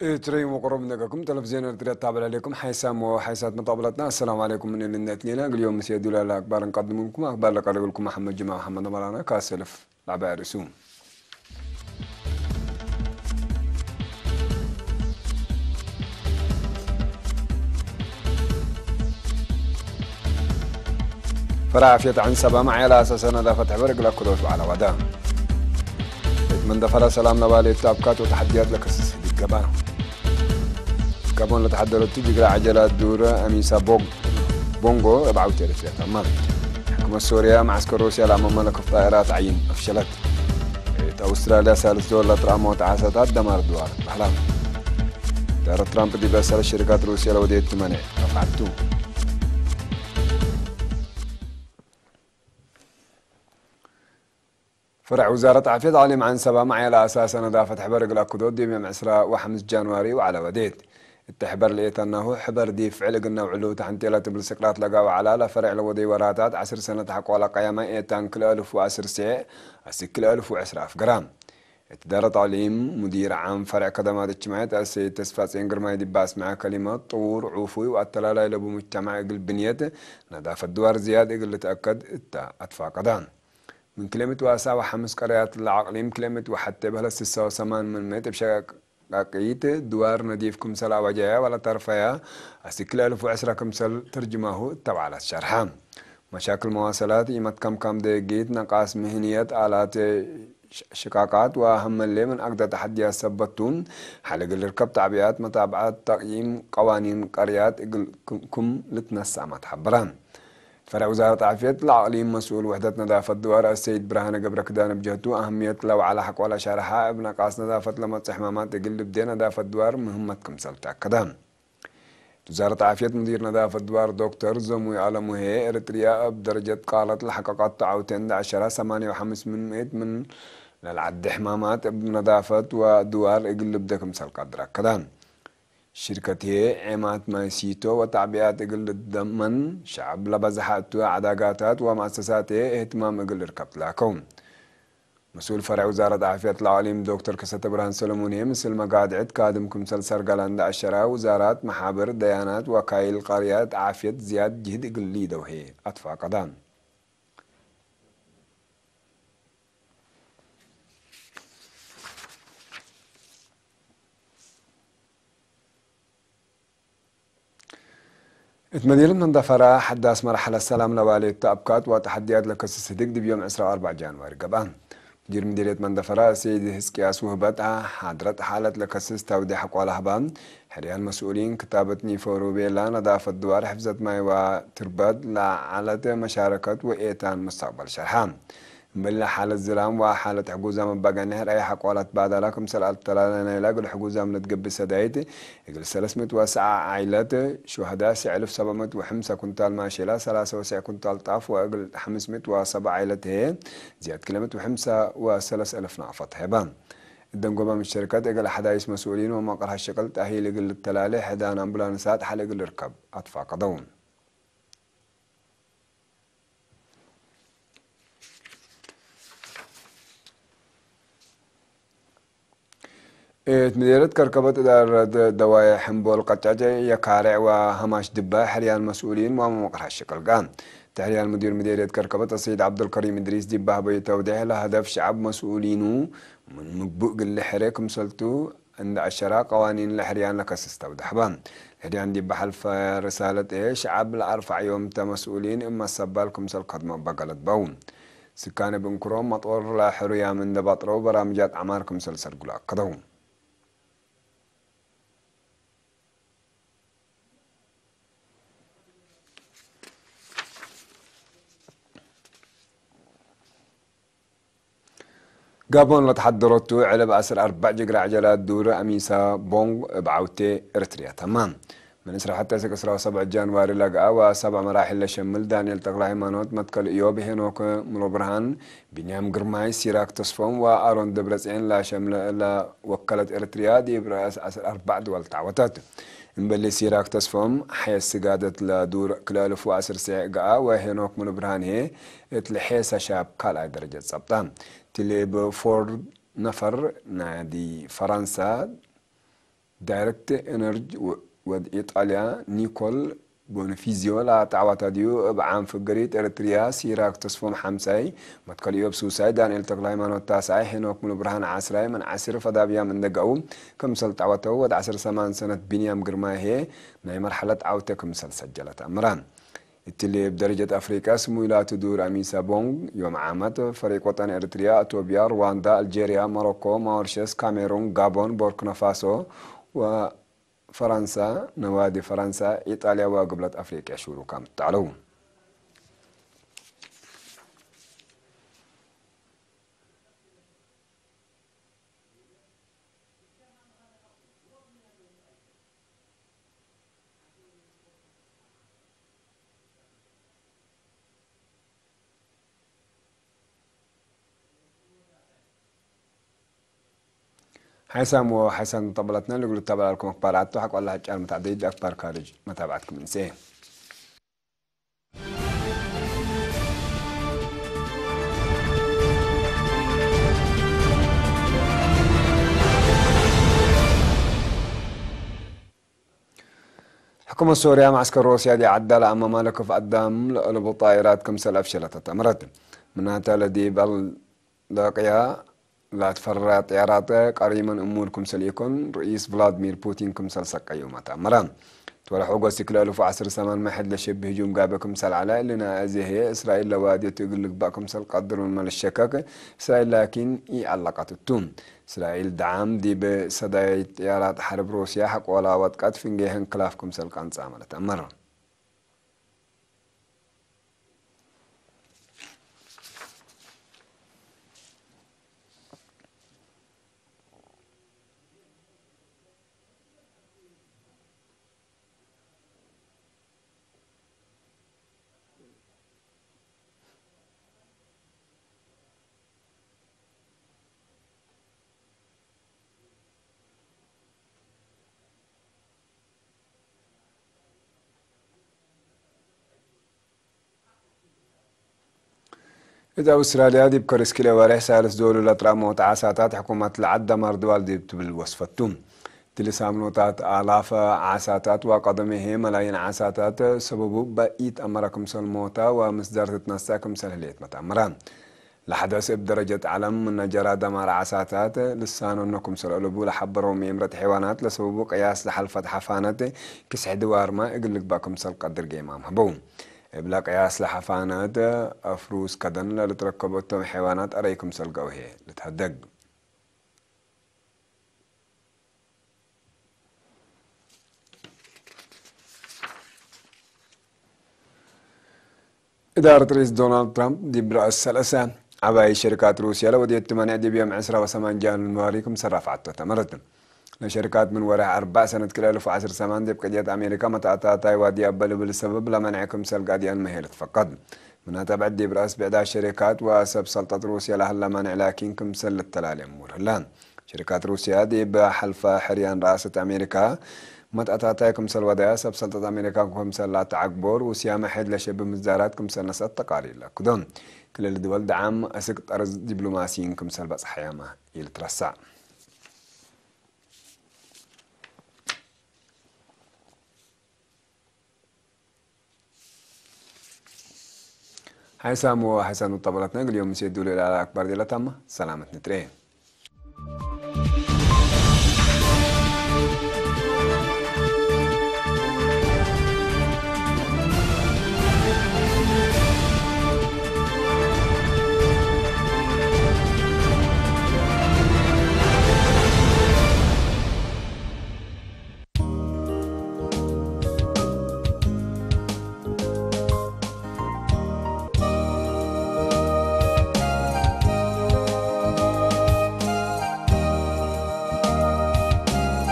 እትረይዎ ቅሩብ ነገኩም ተለቪዝዮን ኤርትርያ ኣተባባዕኩም ሓይሳም ወሓይሳት መጣብለትና። ኣሰላሙ ዓለይኩም ምን ልነት ኔና ግልዮም ምስ የዱላ ለኣክባር እንቀድምልኩም ኣክባር ለቀርብልኩም መሓመድ ጅማ መሓመድ መራና ካሰልፍ ላዕባ ርእሱ። ፈራዕ ፌት ዓን ሰባ ማዕያላ ኣሳሰና ዳፈት ሕበር ግላ ክዶት በዓላ ዋዳ። ቤት መንደፈራ ሰላም ለባሌት ኣብካት ወተሓድያት ለክስስ ዲገባ። ጋቦን ለተሓደረቱ ጅግራ ዓጀላት ዱር ኣሚሳ ቦግ-፣ ቦንጎ እብ ዓውት ኤርትርያ ታማ። ሕክመት ሶርያ መዓስከር ሩስያ ለኣመመ ለክፍ ጣይራት ዓይን ኣፍሸለት። ቤት ኣውስትራልያ ሳልስ ዶላር ትርኣሞ ተዓሳታት ደማር ድዋር በህላ። ዳረ ትራምፕ ዲበ ሰለ ሽርካት ሩስያ ለወዴት ትመንዕ ኣፍዓልቱ። ፈረዕ ውዛረት ዓፍየት ዓሊም ዓን ሰባ ማዕያላ ኣሳሰ ነዳፈት ሕበር እግል ኣክዶ ዲብ ዮም ዕስራ ወሓምስ ጃንዋሪ ወዓላ ወዴት። እተ ሕበር ለኤታናሁ ሕበር ዲብ ፍዕል እግል ነውዕሉ ተሐንቴላ ትብል ስቅላት ለጋ ወዓላ ለፈረዕ ለወደይ ወራታት ዓስር ሰነት ሐቆላ ቀያማ ኤታን ክልኤ እልፍ ወዓስር ሴዕ ኣስክ ክልኤ እልፍ ወዕስራ ኣፍገራ። እት ዳረ ተዕሊም ሙዲር ዓም ፈረዕ ከደማት እጅትማዕየት ኣሰይድ ተስፋጼን ግርማይ ዲባ ኣስምዐ ከሊመት ጥውር ዑፉይ ወኣተላላይ ለቡ ሙጅተማዕ እግል ብንየት ነዳፈት ድዋር ዝያድ እግል ልትአከድ እታ ኣትፋቀዳ። ምን ክሌምት ወአሳው ሐምስ ቀርያት ለአቅሊም ክሌምት ወሐቴ በህለት ስሳ ወሰማን ምን ሜት እብ ሸቃቂት ድዋር ነዲፍ ክምሰል አዋጃያ ወለተርፈያ አስክ ክልኤ እልፍ ወዕስራ ክምሰል ትርጅማሁ እተብዓላት ሸርሐ። መሻክል መዋሰላት፣ ኢመት ከምካም ደጊት፣ ነቃስ ምህንየት፣ አላት ሽ-፣ ሽቃቃት ወሀመሌ ምን አግደ ተሐድያት ሰበቱ፣ ሐለ እግል ልርከብ ተዕቢያት፣ መታብዓት፣ ተቅይም ቀዋኒን ቀርያት እግል ክም፣ ክም ልትነሳእ መትሐበረ። ፈረዕ ውዛረት ዓፍየት ለአቅሊም መስኡል ውሕደት ነዳፈት ድዋር አሰይድ ብርሃነ ገብረ ክዳን እብ ጀህቱ፣ አህምየት ለወዓለ ሐቆለ ሸርሐ፣ እብ ነቃስ ነዳፈት ለመጽእ ሕማማት እግል ልብዴ ነዳፈት ድዋር ምህመት ክምሰል ተአከደ። ውዛረት ዓፍየት ሙዲር ነዳፈት ድዋር ዶክተር ዘሙይ አለሙሄ፣ ኤርትርያ እብ ደረጀት ቃለት ለሐቀቀት ተዓውቴ እንደ ዐሸራ ሰማንያ ወሐምስ ምን ምእት ምን ለልዓዲ ሕማማት እብ ነዳፈት ወድዋር እግል ልብደ ክምሰል ቀድር አከደ። ሽርከትዬ ዔማት ማይ ሲቶ ወተዕቢያት እግል ልደመን ሸዐብ ለበዝሐ እቱ ዐዳጋታት ወመአሰሳትዬ እህትማም እግል ልርከብ ትላከው። መስኡል ፈረዕ ውዛረት ዓፍየት ለአቅሊም ዶክተር ከሰተ ብርሃን ሰለሞንዬ፣ ምስል መጋድዕት ካድም ክምሰል ሰርጋላ እንደ አሸራ፣ ውዛራት፣ መሓብር፣ ደያናት፣ ወካይል ቀርያት ዓፍየት ዝያድ ጅህድ እግል ሊደውሄ አትፋቀዳ። እት መዲነት መንደፈራ ሐዳስ መርሐለት ሰላም ለባሌት ተአብካት ወተሐድያት ለከስስ ህድግ ዲብ ዮም ዕስራ ወአርባዕ ጃንዋሪ ገብአ። ሙዲር ምዲርየት መንደፈራ ሰይድ ህዝቅያስ ውህበት፣ ሐድረት ሓለት ለከስስ ተውዴሕ አቋል አህባ፣ ሕርያን መስኡሊን ክታበት ኒፎሩ ቤላ ነዳፈት ድዋር ሕፍዘት ማይ ወትርበት ለዓለት መሻረከት ወኤታን ሙስተቅበል ሸርሐ። እምበል ሓለት ዝላም ወሓለት ሕጉዛም እባገኒ ሕርኣይ ሓቋላት ባዳላ ክምሰል ኣልተላለ ናይላ እግል ሕጉዛም ለትገብእ ሰዳይት እግል ሰለስ ምእት ወሰዓ ዓይለት ሹሃዳ ሲ ዕልፍ ሰብዕ ምእት ወሐምሳ ኩንታል ማሼላ ሰላሳ ወሰዕ ኩንታል ጣፍ ወእግል ሐምስ ምእት ወሰብዓ ዓይለት ህየ ዝያድ ክልኤ ምእት ወሐምሳ ወሰለስ እልፍ ናቕፈት ሄባ። እደንጎባ ምሸርከት እግል ሓዳይስ መስኡሊን ወመቅርሃ ሽቅል ጣሂል እግል ልተላለ ሕዳን ኣምቡላንሳት ሓል እግል ርከብ ኣትፋቀደው። እት ምዴረት ከርከበት እዳረት ደዋየ ሕምቦል ቀጫጨ የካርዕ ወሀማሽ ድባ ሕርያን መስኡሊን ወመመቅርሃ ሽቅል ጋ። ተሕርያን ሙዲር ምዴርየት ከርከበት አሰይድ ዓብደልከሪም እድሪስ ዲባ ህበዩ ተውዴሕ ለሀደፍ ሸዓብ መስኡሊኑ ምን ምግቡእ ግሊ ሕሬ ክምሰልቱ እንደ አሸራ ቀዋኒን ለሕርያን ለከስስ ተውደሕባ። ለሕርያን ዲብ በሐልፈ ርሳለት እየ ሸዓብ ለአርፋዕ ዮም ተ መስኡሊን እመ ሰባል ክምሰል ከድሞ በገለት በው። ስካነ ብእንክሮም መጦር ለሕሩያም እንደ ባጥረው በራምጃት ዐማር ክምሰል ሰርጉ ለአከደው። ጋቦን ለተሓደረቱ ዕለብ አስር አርባዕ ጅግራ ዕጀላት ዱር አሚሳ ቦንግ እብ ዓውቴ ኤርትርያ ተማ። ምን ዕስራ ሐተ እስክ ዕስራ ወሰብዕ ጃንዋሪ ለግአ ወሰብዕ መራሒል ለሸምል ዳንኤል ተክለ ሃይማኖት፣ መትከል እዮብ፣ ሄኖክ ሙሉብርሃን፣ ቢንያም ግርማይ፣ ሲራክ ተስፎም ወአሮን ደብረጽዮን ለሸምለ ለወከለት ኤርትርያ ዲብ ረአስ አስር አርባዕ ድወል ተዓወተት። እምበሊ ሲራክ ተስፎም ሐየት ስጋደት ለዱር ክልኤ እልፍ ወዐስር ሴዕ ገኣ ወሄኖክ ሙሉብርሃን ህዬ እት ለሐየሰ ሻብ ካልኣይ ደረጀት ጸብጣ። ትሊ እብ ፎርድ ነፈር ናዲ ፈራንሳ ዳይሬክት ኤነርጂ ወ-፣ ወድ ኢጣልያ ኒኮል ቦኒፊዚዮ ላጣዕዋታ ድዩ እብ ዓም ፍግሪት ኤርትርያ ሲራክ ተስፎም ሓምሳይ፣ መትከል ኢዮብ ሱሳይ፣ ዳንኤል ተክለ ሃይማኖት ታስዓይ፣ ሄኖክ ሙሉ ብርሃን ዓስራይ፣ መን ዓሲር ፈዳብያም እንደጋኡ ክምሰል ጣዕወተው ወድ ዓሰርተ ሰማን ሰነት ቢንያም ግርማይ ሄ ናይ መርሓለት ዓውተ ክምሰል ሰጀለት ኣምራ። እትሊ እብ ደረጀት ኣፍሪቃ ስሙ ኢላቱ ዱር ኣሚሳ ቦንግ ዮም ዓመት ፈሪቅ ወጠን ኤርትርያ፣ ኣቶብያ፣ ሩዋንዳ፣ ኣልጄርያ፣ ሞሮኮ፣ ማውሪሸስ፣ ካሜሩን፣ ጋቦን፣ ቦርኪና ፋሶ ወ ፈረንሳ፣ ነዋዲ ፈረንሳ፣ ኢጣልያ ወግብለት ኣፍሪቅያ ሽሩካም ተዓለው። ሓይሳም ወሓይሳም ተበላትና ልግሉ ተበላልኩም ኣክባር ኣቶ ሓቋላ ጫር መታዕደይ ኣክባር ካርጅ መታብዓትኩም እንሴ። ሕኩመት ሶርያ፣ ማዕስከር ሩስያ ዲ ዓዳላ ኣማማለ ክፍ ኣዳም ለእለቡ ጣይራት ክምሰል ኣፍሸለት ኣተምረት። ምናተ ለዲ በል ለቅያ ላትፈራ ጥያራት ቀሪመን እሙር ክምሰል ኢኮን ርኢስ ቭላድሚር ፑቲን ክምሰል ሰቀዩ መታመራ። ትወለ ሖጎስቲ ክልተ ኣልፍ ዓሰርተ ሰማን መሐድ ለሸብ ህጁም ጋበ ክምሰል ዓላ እልና እዚ ሄ እስራኤል ለዋዲ ትግል ልግባእ ክምሰል ቀድሩን መልሸከክ እስራኤል ላኪን ኢ ኣለቃትቱ። እስራኤል ደዓም ዲብ ሰዳይ ጥያራት ሓርብ ሩስያ ሓቆላ ወጥቀት ፍንጌ ህንክላፍ ክምሰል ቀንጻ ማለት ኣመር። እት ኣውስትራልያ ዲብ ከርስኪለ ወርሕ ሳልስ ዶሉ ለጥራ ሞት ዓሳታት ሕኩመት ለዓድ ደማር ድዋል ዲብ ትብል ወስፈቱ። ትልሳምኖታት ኣላፈ ዓሳታት ወቀደሜሄ መላይን ዓሳታት ሰበቡ በኢት ኣመረ ክምሰል ሞታ ወምስዳር ትትነሳ ክምሰል ህሌት መታመራ። ለሐደስ እብ ደረጀት ዓለም ምነ ጀራ ደማር ዓሳታት ልሳኖነ ክምሰል እልቡ ለሐበረው ሜምረት ሐይዋናት ለሰበቡ ቅያስ ለሐልፈት ሐፋነት ክስሕ ድዋርማ እግል ልግባእ ክምሰል ቀድር ጌማም ሀበው። እብለ ቅያስ ለሐፋነት ኣፍሩስ ከደን ለልትረከበቶም ሐይዋናት ኣረይ ክምሰል ገውሄ ልትሀደግ። እዳረት ርኢስ ዶናልድ ትራምፕ ዲብ ረኣስ ሰለሰ ዓባይ ሸሪካት ሩስያ ለወድየት ትመንዕ ዲብ ዮም ዕስራ ወሰማን ጃንዋሪ ክምሰል ረፍዓቶ ተመረት። ለሸሪካት ምን ወርሕ ኣርባዕ ሰነት ክልተ ኣልፍ ወዓሰርተ ሰማን ዲብ ቅድየት ኣሜሪካ መተኣታታይ ዋዲ ኣበ ልብል ሰበብ ለመንዐ ክምሰል ጋድያን መሄል ትፈቀድ። ምናተ ብዕድ ዲብ ረኣስ ብዕዳ ሸሪካት ወሰብ ሰልጠት ሩስያ ለሀላ ማንዕ ላኪን ክምሰል ልተላልየ እሙር ህላ። ሸሪካት ሩስያ ዲብ ሐልፋ ሕርያን ረኣሰት ኣሜሪካ መትኣታታይ ክምሰል ወደያ ሰብ ሰልጠት ኣሜሪካ ክምሰል ላተዓግቦ ሩስያ መሐድ ለሸብ ምዛራት ክምሰል ነሰት ተቃሪ ለክዶ። ክልል ድወል ደዓም እስቅ ጠርዝ ዲብሎማሲን ክምሰል በጽሐያማ ኢልትረሳዕ። ሓይሳም ወሓይሳም ጠበላትና እግል ዮም ምሴ ዱለ ላላ ኣክባር ዴላታማ ሰላመት ንጥሬ።